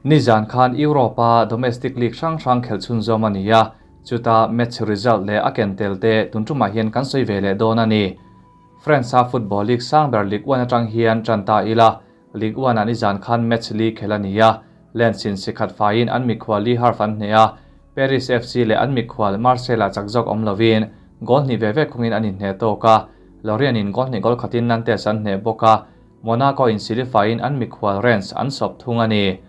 Nizan khan Europe-a domestic league hrang hrang khelh chhunzawm a ni a, chuta match result leh a ken tel te tun tumah hian kan sawi ve leh dawn a ni. France-a football league sang ber Ligue 1 atang hian tan ta ila, Ligue 1-ah nizan khan match li khelh a ni a, Lens in sikhat faiin an mikhual Le Havre an hneh a, Paris FC leh an mikhual Marseille-ah chak zawk awm lovin goal hnih ve ve khungin an inhneh tawk a, Lorient in goal hnih goal khatin Nantes an hneh bawk a, Monaco in silifaiin an mikhual Rennes an sawp thung a ni.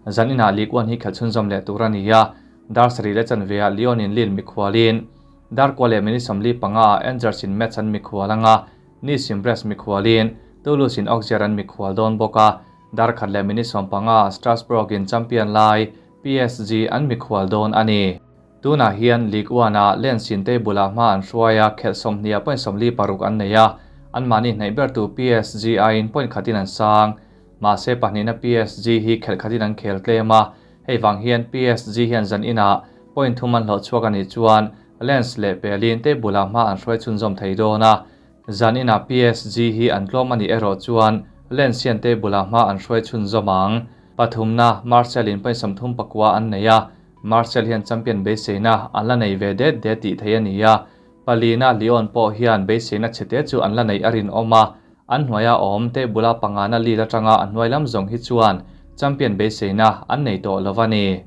Zan inah Ligue 1 hi khelh chhunzawm leh tur a ni a, dar sarih leh chanveah Lyon in Lille mikhualin dar kua leh minute 45 ah Angers in Metz an mikhual anga, Nice in Brest mikhualin Toulouse in Auxerre an mikhual dawn bawk a, dar khat leh minute 15 ah Strasbourg in champion lai PSG an mikhual dawn a ni. Tunah hian Ligue 1 ah Lens in table ah hma an hruai a, khelh 20 ah point 46 an nei a, anmahni hnaih bertu PSG aiin point khatin an sang. Mahse pahnihna PSG hi khelh khatin an khel tlem a, hei vang hian PSG hian zan inah point thum an hlawh chhuak a nih chuan Lens leh pelin table ah hma an hruai chhunzawm thei dawn a. Zan inah PSG hi an tlawm a nih erawh chuan Lens hian table ah hma an hruai chhunzawm ang. Pathumna Marseille in point 39 an nei a, Marseille hian champion beiseina an la nei ve det det tih theih a ni a, palina Lyon pawh hian beiseina chhete chu an la neih a rinawm a, an hnuaia awm table a pangana Lille atanga a hnuai lam zawng hi chuan champion beiseina an nei tawh lo a ni.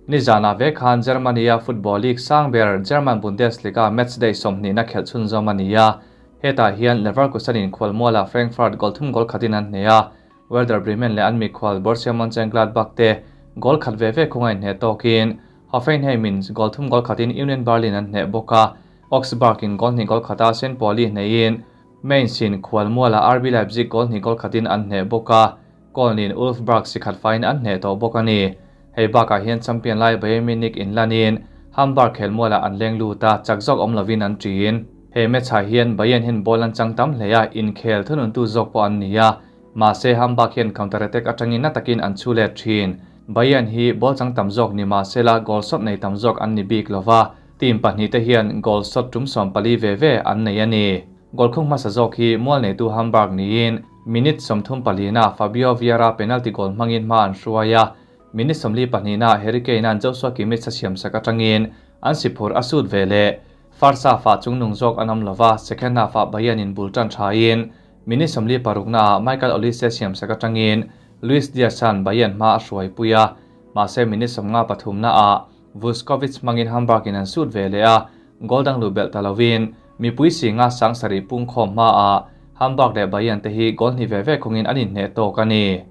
Nizanah ve khan Germany-a football league sang ber German Bundesliga match day 20 na khelh chhunzawm a ni a, hetah hian Leverkusen in khualmualah Frankfurt goal thum goal khatin an hneh a, Werder Bremen leh an mikhual Borussia Mönchengladbach te goal khat ve ve khunga inhneh tawkin Hoffenheim in goal thum goal khatin Union Berlin an hneh bawk a, Augsburg in goal hnih goal khata St Pauli hneihin Mainz in khualmualah RB Leipzig goal hnih goal khatin an hneh bawk a, Köln in Wolfsburg sikhat faiin an hneh tawh bawk a ni. Hei bakah hian champion lai Bayern Munich in lanin Hamburg khelmualah an leng lut a, chak zawk awm lovin an ṭin. He match ah hian Bayern hian ball an chang tam hle a, inkhel thununtu zawk pawh an ni a, mahse Hamburg hian counter attack atangin na takin an chhu let ṭhin. Bayern hi ball chang tam zawk ni mahsela goal shot nei tam zawk an ni bik lova, team pahnih te hian goal shot tum 14 ve ve an nei a ni. Goal khung hmasa zawk hi mual neitu Hamburg niin minute 34 na Fabio Vieira penalty goal hmangin hma an hruai a, minute 42 na Harry Kane an Joshua Kimmich a siam sak atangin an siphur a sut ve leh. First half ah chungnung zawk an awm lova, second half ah Bayern in bul tan thain minute 46 na ah Michael Olise siam sak atangin Luis Diaz an Bayern hma a hruai pui a, mahse minute 53 na ah Vuskovic hmangin Hamburg in an sut ve leh a, goal dang lu belh ta lovin mipui singa sang sarih pung khawm hma ah Hamburg leh Bayern te hi goal hnih ve ve khungin an inhneh tawk a ni.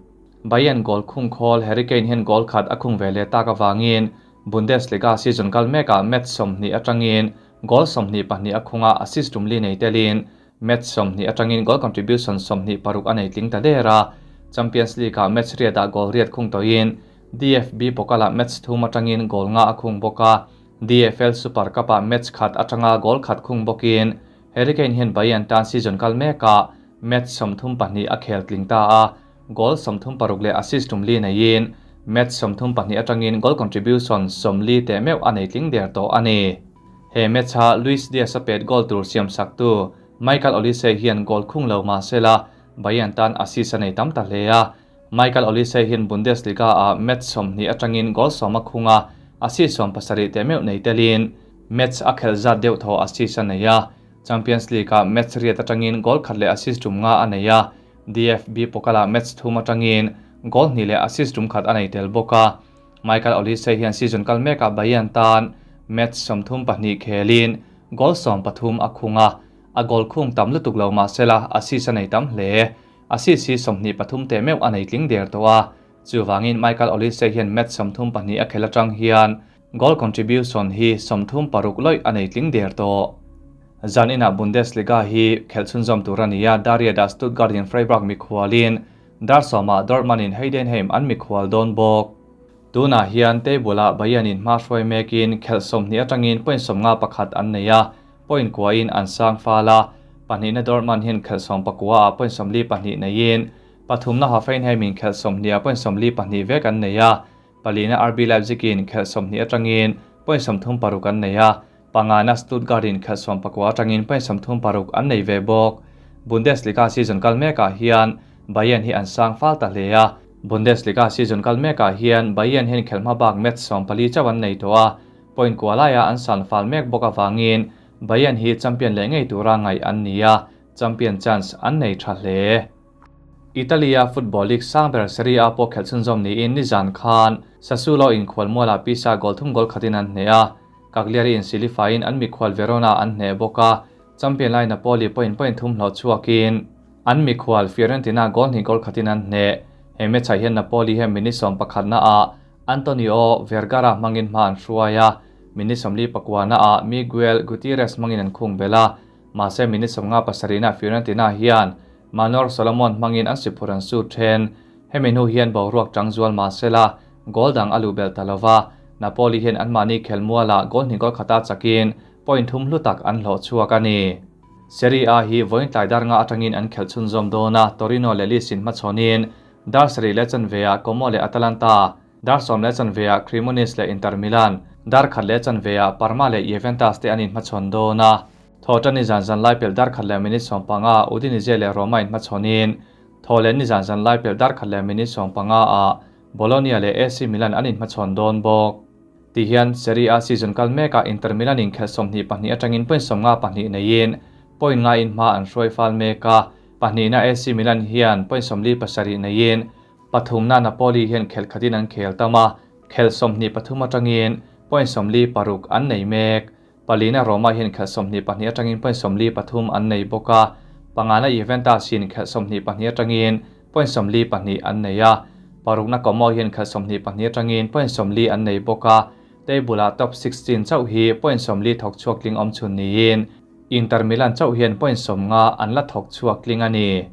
Bayern goal khung khawl Harry Kane hian goal khat a khung ve leh tak awangin Bundesliga season kal mekah match 20 atangin goal 22 a khunga assist tum li nei telin match 20 atangin goal contribution 26 a nei tling ta der a, Champions League ah match riat ah goal riat khung tawhin DFB Pokal ah match thum atangin goal nga a khung bawk a, DFL Super Cup ah match khat atanga goal khat khung bawkin Harry Kane hian Bayern tan season kal mekah match 32 a khel tling ta a, goal 36 leh assist tum li neiin match 32 atangin goal contribution 40 te meuh a nei tling der tawh a ni. He match ha Luis Diaz a pet goal tur siam sak tu Michael Olise hian goal khung lo mahsela Bayern tan assist a nei tam ta hle a, Michael Olise hian Bundesliga ah match 20 atangin goal 10 a khunga assist 17 te meuh nei telin match a khel zat deuh thaw assist a nei a, Champions League ah match riat atangin goal khat leh assist tum nga a nei a, DFB Pokal ah match thum atangin goal hnih leh assist tum khat a nei tel bawk a. Michael Olise hian season kal mekah Bayern tan match 32 khelin goal 13 a khunga, a goal khung tam lutuk lo mahsela assist a nei tam hle. Assist hi 23 te meuh a nei tling der tawh a, chuwangin Michael Olise hian match 32 a khel atang hian goal contribution hi 36 loi a nei tling der tawh. Zan inah Bundesliga hi khelh chhunzawm tur a ni a, Daria da Stuttgart in Freiburg mikhualin dar sawmah Dortmund in Heidenheim an mikhual dawn bawk. Tunah hian table ah Bayern in hma hruai mekin khelh 20 atangin point 51 an nei a, point kuain an sang fal a, pahnihna Dortmund hian khelh 19 ah point 42 neiin pathumna Hoffenheim in khelh 20 ah point 42 vek an nei a, palina RB Leipzig in khelh 20 atangin point 36 an nei a, pangana Stuttgart in khelh 19 atangin point 36 an nei ve bawk. Bundesliga season kal mekah hian Bayern hi an sang fal ta hle a, Bundesliga season kal mekah hian Bayern hian khelhma bak match 14 chauh an nei tawh a, point kua laia an san fal mek bawk avangin Bayern hi champion leh ngei tura ngaih an ni a, champion chance an nei tha hle. Italy-a football league sang ber Serie A pawh khelh chhunzawm niin nizan khan Sassuolo inkhual mualah Pisa goal thum goal khatin an hneh a, Cagliari in silifaiin an mikhual Verona an hneh bawk a, champion lai Napoli pawhin point thum hlawh chhuakin an mikhual Fiorentina goal hnih goal khatin an hneh. He match-ah hian Napoli hian minute 11 naah Antonio Vergara hmangin hma an hruai a, minute 49 naah Miguel Gutierrez hmangin an khung belh a, mahse minute 57 naah Fiorentina hian Manor Solomon hmangin an siphur an sut then. Hemi hnu hian boruak chang zual mahsela goal dang a luh belh ta lova, Napoli hian anmahni khelmualah goal hnih goal khata chakin point thum hlu tak an hlawh chhuak a ni. Serie A hi vawiin tlai dar nga atangin an khelh chhunzawm dawn a, Torino leh Lecce in hmachhawnin dar sarih leh chanveah Como leh Atalanta, dar sawm leh chanveah Cremonese leh Inter Milan, dar khat leh chanveah Parma leh Juventus te an inhmachhawn dawn a. Thawhṭan ni zan zan lai pelh dar khat leh minute 15 Udinese leh Roma inhmachhawnin Thawhleh ni zan zan lai pelh dar khat leh minute 15 ah Bologna leh AC Milan an inhmachhawn dawn bawk. Ti hian Serie A season kal mekah Inter Milan in khelh 22 atangin point 52 neiin point nga in hma an hruai fal mek a, pahnihna AC Milan hian point 47 neiin pathumna Napoli hian khelh khatin an khel tam a, khelh 23 atangin point 46 an nei mek. Palina Roma hian khelh 22 atangin point 43 an nei bawk a, pangana Juventus hian khelh 22 atangin point 42 an nei a, parukna Como hian khelh 22 atangin point 40 an nei bawk a, table-ah top 16 chauh hi point 40 thawk chhuak tling awm chhun niin Inter Milan chauh hian point 50 an la thawk chhuak tling a ni.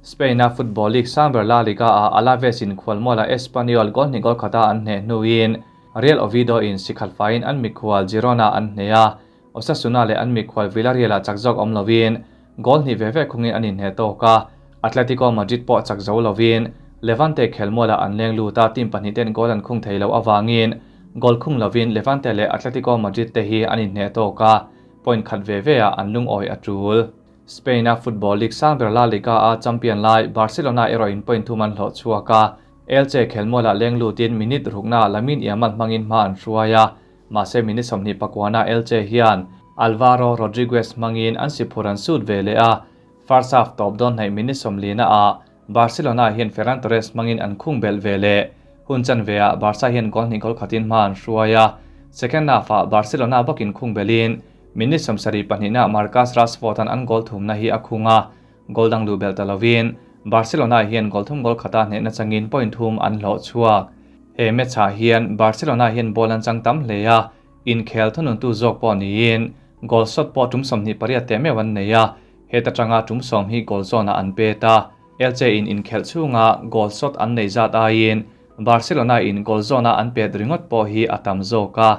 Spain-a football league sang ber La Liga-ah Alaves in khualmualah Espanyol goal hnih goal khata an hneh hnuin Real Oviedo in sikhat faiin an mikhual Girona an hneh a, Osasuna leh an mikhual Villarreal-ah chak zawk awm lovin goal hnih ve ve khungin an inhneh tawk a, Atletico Madrid pawh chak zo lovin Levante khelmualah an leng lut a, team pahnih ten goal an khung thei loh avangin goal khung lovin Levante leh Atletico Madrid te hi an inhneh tawk a, point khat ve ve ah an lungawi a tul. Spain-a football league sang ber La Liga-a champion lai Barcelona erawhin point thum an hlawh chhuak a, Elche khelmualah leng lutin minute rukna Lamine Yamal hmangin hma an hruai a, mahse minute 29 Elche hian Alvaro Rodriguez hmangin an siphur an sut ve leh a, first half tawp dawn hnaih minute 40 ah Barcelona hian Ferran Torres hmangin an khung belh ve leh. Hun chanveah Barca hian goal hnih goal khatin hma an hruai a, second half ah Barcelona bawkin khung belhin minute 72 ah Marcus Rashford an an goal thumna hi a khung a, goal dang luh belh ta lovin Barcelona hian goal thum goal khata hnehna changin point thum an hlawh chhuak. He match ah hian Barcelona hian ball an chang tam hle a, inkhel thununtu zawk pawh niin goal shot pawh tum 28 teh meuh an nei a, heta tanga tum 10 hi goal zawn ah an pet a, Elche in inkhelh chhunga goal shot an nei zat aiin Barcelona in goal zawn ah an pet ringawt pawh hi a tam zawk a,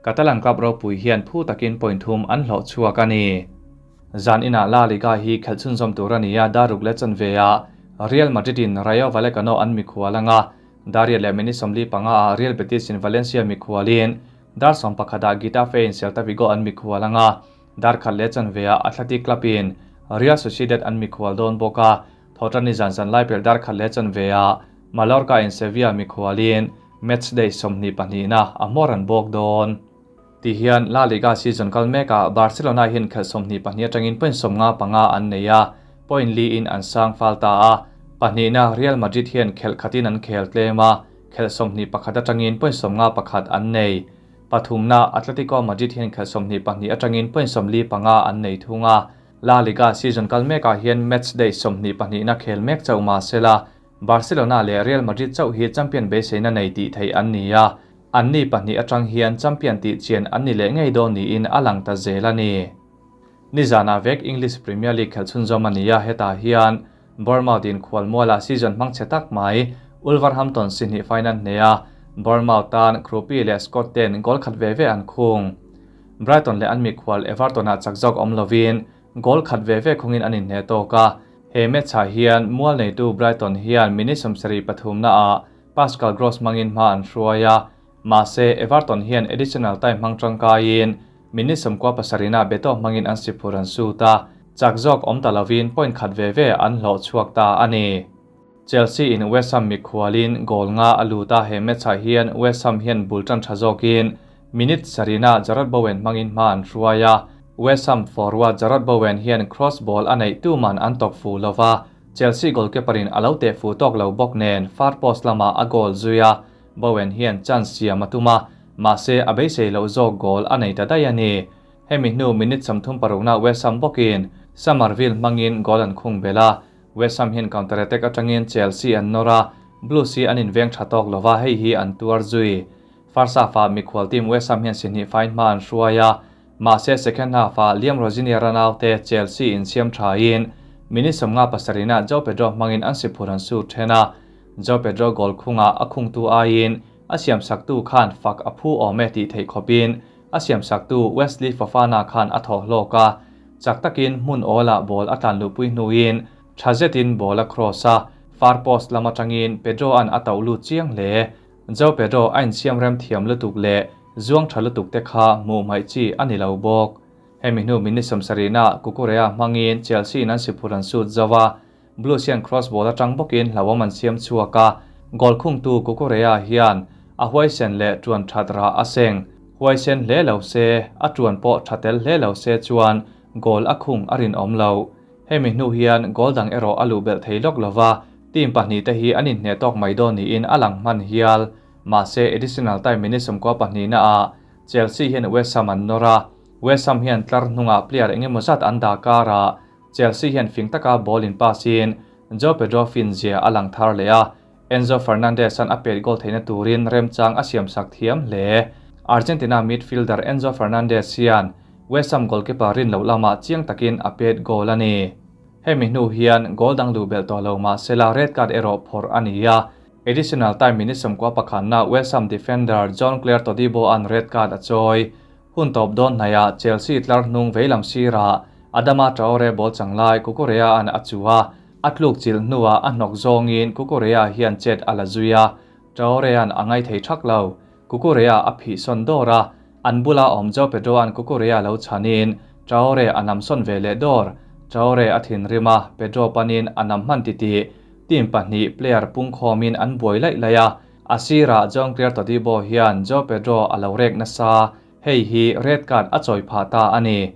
Catalan club ropui hian phu takin point thum an hlawh chhuak a ni. Zan inah La Liga hi khelh chhunzawm tur a ni a, dar ruk leh chanveah Real Madrid in Rayo Vallecano an mikhual anga, dar riat leh minute 45 ah Real Betis in Valencia mikhualin dar 11 ah Getafe in Celta Vigo an mikhual anga, dar khat leh chanveah Athletic Club in Real Sociedad an mikhual dawn bawk a, Thawhṭanni zan zan lai pelh dar khat leh chanveah Mallorca in Sevilla mikhualin match day 22 na a hmawr an bawk dawn. Ti hian La Liga season kal mekah Barcelona hian khelh 22 atangin point 55 an nei a, point li in an sang fal ta a, pahnihna Real Madrid hian khelh khatin an khel tlem a, khelh 21 atangin point 51 an nei. Pathumna Atletico Madrid hian khelh 22 atangin point 45 an nei thung a, La Liga season kal mekah hian match day 22 na khel mek chauh mahsela Barcelona leh Real Madrid chauh hi champion beiseina nei tih theih an ni a, an ni pahnih atang hian champion tih chian an ni leh ngei dawn niin a lang ta zel a ni. Nizanah vek English Premier League khelh chhunzawm a ni a, hetah hian Bournemouth in khualmualah season hmang chhe tak mai Wolverhampton si hnih final hneh a, Bournemouth tan Kroupi leh Scott ten goal khat ve ve an khung. Brighton leh an mikhual Everton-ah chak zawk awm lovin goal khat ve ve khungin an inhneh tawk a, he match-ah hian mual neitu Brighton hian minute 73 naah Pascal Gross hmangin hma an hruai a, mahse Everton hian additional time hmang tangkaiin minute 97 naah Beto hmangin an siphur an sut a, chak zawk awm ta lovin point khat ve ve an hlawh chhuak ta a ni. Chelsea in West Ham mikhualin goal nga a lut a, he match ah hian West Ham hian bul tan tha zawkin minute sarihna Jarrod Bowen hmangin hma an hruai a. West Ham forward Jarrod Bowen hian cross ball a neih tuman an tawk fu lova, Chelsea goalkeeper in a lo teh fu tawk lo bawk nen far post lamah a goal zui a, Bowen hian chance siam a tum a, mahse a beisei loh zawk goal a nei ta daih a ni. Hemi hnu minute 36 na West Ham bawkin Summerville hmangin goal an khung belh a, West Ham hian counter attack atangin Chelsea an nawr a, Blues hi an inveng tha tawk lova hei hi an tuar zui. First half-ah mikhual team West Ham hian si hnih fai hma an hruai a, mahse second half-ah Liam Rosenior a naute Chelsea insiam thain minute 57 na Joao Pedro hmangin an si phur an sut then a, Joao Pedro goal khungah a khungtu aiin a siam saktu khan fak a phu awm e tih theih khawpin a siam saktu Wesley Fofana khan a thawh hlawk a, chak takin hmun awlah ball a tlan luhpui hnuin tha zetin ball a cross a, far post lam atangin Pedro an a tauh lut chiang hle. Joao Pedro a insiam rem thiam lutuk leh zuang tha lutuk te kha hmuh hmaih chi a ni lo bawk. Hemi hnu minute 70 na Cucurella hmangin Chelsea in an si phur an sut zo a, Blues hian cross ball atang bawkin hlauhawm an siam chhuak a, goal khungtu Cucurella hian a huaisen leh tuan that rah a seng. Huaisen hle lo se, a tuan pawh tha tel hle lo se chuan goal a khung a rinawm lo. Hemi hnu hian goal dang erawh a luh belh thei lawk lova, team pahnih te hi an inhne tawk mai dawn niin a lang hman hial. Mahse additional time minute 12 na ah Chelsea hian West Ham an nawr a, West Ham hian tlar hnungah player engemaw zat an dah karah Chelsea hian fing taka ball in pass in Joao Pedro fin zia a lang thar leh a, Enzo Fernandez an a pet goal theihna turin remchang a siam sak thiam hle. Argentina midfielder Enzo Fernandez hian West Ham goalkeeper rin loh lamah chiang takin a pet goal a ni. Hemi hnu hian goal dang luh belh tawh lo mahsela red card erawh phawrh a ni a, additional time minute 11 na West Ham defender Jean Clair Todibo an red card a chawi. Hun tawp dawn hnaihah Chelsea tlar hnung veilam sirah Adama Traore ball changlai Cucurella an a chu a, a tluk chilh hnuah a hnawk zawngin Cucurella hian chet a la zui a, Traore an a ngai thei thak lo. Cucurella a phih sawn dawr a, an bula awm Joao Pedro an Cucurella lo chhanin Traore a nam sawn ve leh dawr. Traore a thinrim a, Pedro panin a nam hman titih. Team pahnih player pungkhawmin an buai laih laih a, a sirah Jean Clair Todibo hian Joao Pedro a lo rek nasa, hei hi red card a chawi phah ta a ni.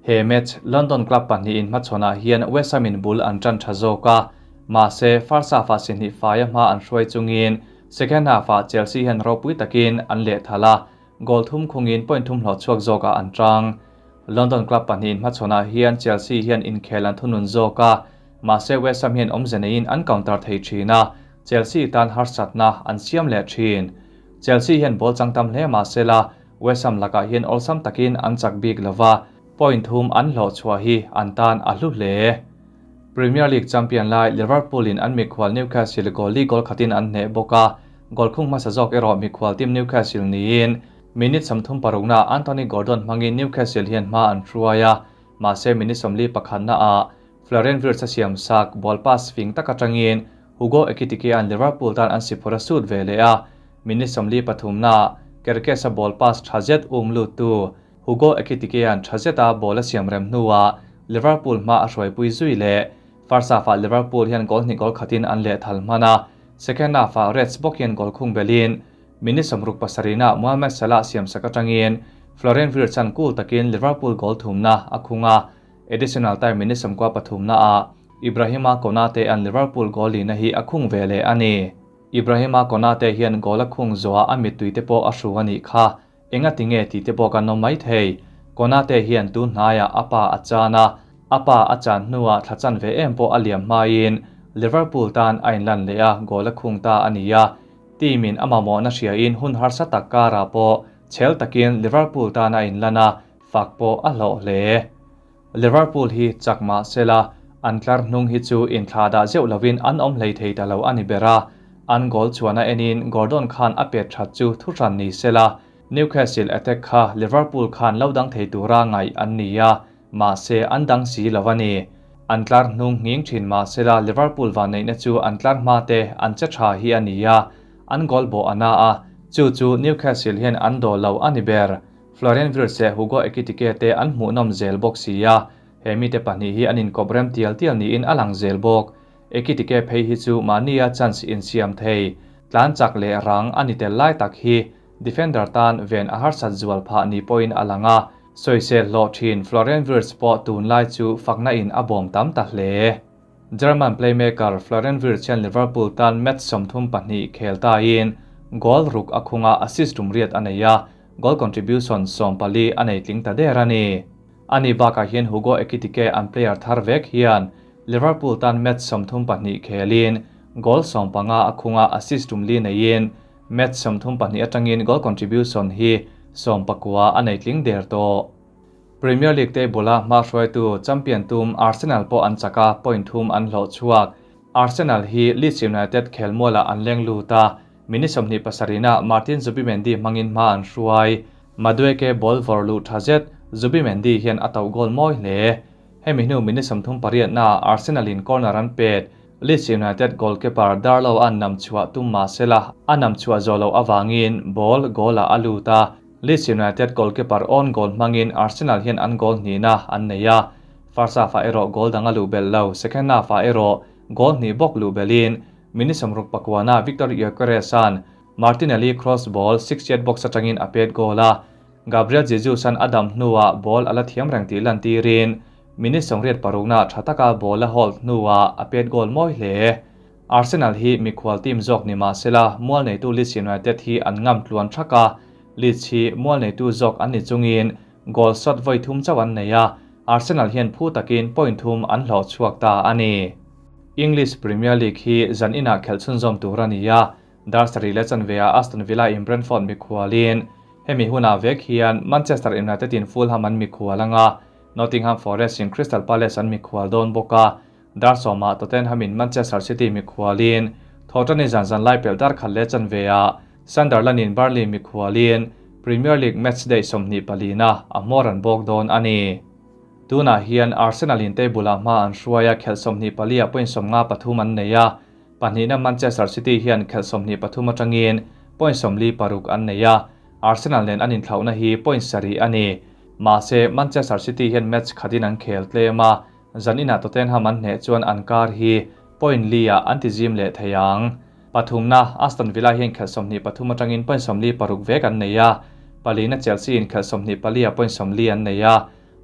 He match London club pahnih in hmachhawnah hian West Ham in bul an tan tha zawk a, mahse first half-ah si hnih faia hma an hruai chungin second half-ah Chelsea hian ropui takin an leh thal a, goal thum khungin point thum hlawh chhuak zawkah an tang. London club pahnih in hmachhawnah hian Chelsea hian inkhel an thunun zawk a, mahse West Ham hian awmze neiin an counter thei thin a, Chelsea tan harsatna an siam leh thin. Chelsea hian ball chang tam hle mahsela West Ham lakah hian awlsam takin an chak bik lova, point thum an hlawh chhuah hi an tan a hlu hle. Premier League champion lai Liverpool in an mikhual Newcastle goal li goal khatin an hneh bawk a, goal khung hmasa zawk erawh mikhual team Newcastle niin minute 36 na Anthony Gordon hmangin Newcastle hian hma an hruai a, mahse minute 41 na ah Florian Wirtz a siam sak ball pass fing tak atangin Hugo Ekitike an Liverpool tan an si phur a sut ve leh a, minute 43 na Kerkez a ball pass tha zet um lut tu Hugo Ekitike an tha zeta ball a siam rem hnuah Liverpool hma a hruaipui zui leh. First half-ah Liverpool hian goal hnih goal khatin an leh thal hman a, second half-ah Reds bawk hian goal khung belin minute 67 na Mohamed Salah siam sak atangin Florian Wirtz an cool takin Liverpool goal thumna a khung a, additional time minute 93 na ah Ibrahima Konate an Liverpool goal lina hi a khung ve leh a ni. Ibrahima Konate hian goal a khung zawha a mittui te pawh a hru a nih kha, enga tinge ti te pawh kan awm mai thei. Konate hian tu hnaiah a pa a chan a, a pa a chan hnuah thla chan ve em pawh a liam hmain Liverpool tan a inlan leh a goal a khung ta a ni a, team in a mamawhna hriain hun harsa tak karah pawh chhel takin Liverpool tan a inlan a, fak pawh a hlawh hle. Liverpool hi chak mahsela an tlar hnung hi chu inthla dah zeuh lovin an awm hlei thei ta lo a ni ber a, an goal chuan a enin Gordon khan a pet that chu thuhran ni sela, Newcastle attack kha Liverpool khan lo dang thei tura ngaih an ni a, mahse an dang si lo a ni. An tlar hnung nghing thin mahsela Liverpool van neihna chu an tlar hma te an che tha hi a ni a, an goal bawh a na a, chu chu Newcastle hian an daw lo a ni ber. Florian Wirtz leh Hugo Ekitike te an hmuhnawm zel bawk si a, he mi te pahnih hi an inkawp rem tial tial niin a lang zel bawk. Ekitike phei hi chu mahnia chance insiam thei, tlan chak leh rang a ni tel lai tak hi defender tan ven a harsat zual phah ni pawhin a lang a, sawisel hlawh thin Florian Wirtz pawh tunlai chu fakna in a bawm tam ta hle. German playmaker Florian Wirtz hian Liverpool tan match 32 khel tain goal ruk a khunga assist tum riat a nei a, goal contribution 14 a nei tling ta der a ni. Ani bakah hian Hugo Ekitike an player thar vek hian Liverpool tan match 32 khelin goal 15 a khunga assist tum li neiin match 32 atangin goal contribution hi 19 a nei tling der tawh. Premier League table-a hma hruaitu champion tum Arsenal pawh an chaka point thum an hlawh chhuak. Arsenal hi Leeds United khelmuala an leng lut a, minute 27na Martin Zubimendi hmangin hma an hruai. Madueke ball vawr luh tha zet Zubimendi hian a tauh goal mawi hle. Hemi hnu minute 38na Arsenal in corner an pet. Leeds United goalkeeper Darlow an nam chhuah tum mahsela a nam chhuah zawh loh avangin ball goal ah a lut a. Leeds United goalkeeper own goal hmangin Arsenal hian an goal hnihna an nei a. First half ah erawh goal dang a luh belh lo, second half ah erawh goal hnih bawk luh belhin minute 69na Victor Gyökeres an Martinelli cross ball 6-yard box atangin a pet goal a. Gabriel Jesus an a dam hnuah ball a la thiam reng tih lantirin minute 86na tha taka ball a hold hnuah a pet goal mawi hle. Arsenal hi mikhual team zawk ni mahsela mual neitu Leeds United hi an ngam tluan thaka. Leeds hi mual neitu zawk an ni chungin goal shot vawi thum chauh an nei a, Arsenal hian phu takin point thum an hlawh chhuak ta a ni. English Premier League hi zan inah khelh chhunzawm tur a ni a, dar sarih leh chanve ah Aston Villa in Brentford mikhualin hemi hunah vek hian Manchester United in Fulham an mikhual anga, Nottingham Forest in Crystal Palace an mikhual dawn bawk a, dar sawmah Tottenham in Manchester City mikhualin Thawhṭani zan zan lai pelh dar khat leh chanve ah Sunderland in Burnley mikhualin Premier League matchday 24na a hmawr an bawk dawn a ni. Tunah hian Arsenal in table ah hma an hruai a, khelh 24 ah point 53 an nei a, pahnihna Manchester City hian khelh 23 atangin point 46 an nei a, Arsenal nen an inthlauhna hi point 7 a ni. Mahse Manchester City hian match khatin an khel tlem a, zan inah Tottenham an hneh chuan an kar hi point li ah an ti zim leh thei ang. Pathumna Aston Villa hian khelh 23 atangin point 46 vek an nei a, palina Chelsea in khelh 24 ah point 40 an nei a,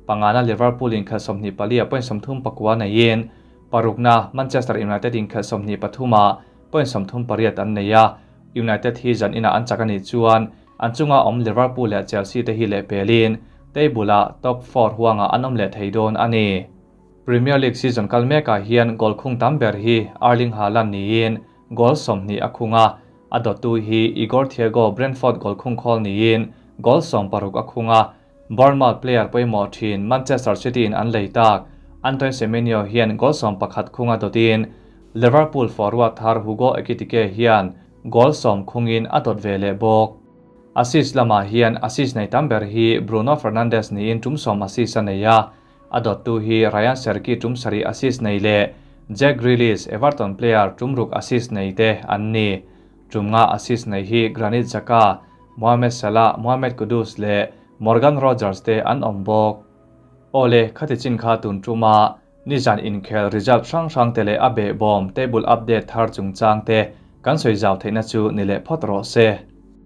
pangana Liverpool in khelh 24 ah point 39 neiin parukna Manchester United in khelh 23 ah point 38 an nei a. United hi zan inah an chak a nih chuan an chunga awm Liverpool leh Chelsea te hi leh pelin table ah top 4 huangah an awm leh thei dawn a ni. Premier League season kal mekah hian goal khung tam ber hi Erling Haaland niin goal 20 a khung a, a dawttu hi Igor Thiago Brentford goal khung khawl niin goal 16 a khung a. Bournemouth player pawimawh thin Manchester City in an lei tak Antoine Semenyo hian goal 11 khunga dawtin Liverpool forward thar Hugo Ekitike hian goal 10 khungin a dawt ve leh bawk. Assist lamah hian assist nei tam ber hi Bruno Fernandes niin tum 10 assist a nei a, a dawttu hi Ryan Cherki tum 7 assist nei leh Jack Grealish Everton player tum ruk assist nei te an ni. Tum nga assist nei hi Granit Xhaka, Mohamed Salah, Mohamed Kudus leh Morgan Rogers te an awm bawk. Awle, khati chin kha tun tuma nizan inkhel result hrang hrang te leh a behbawm table update thar chungchang te kan sawi zau theihna chu ni leh phawt rawh se.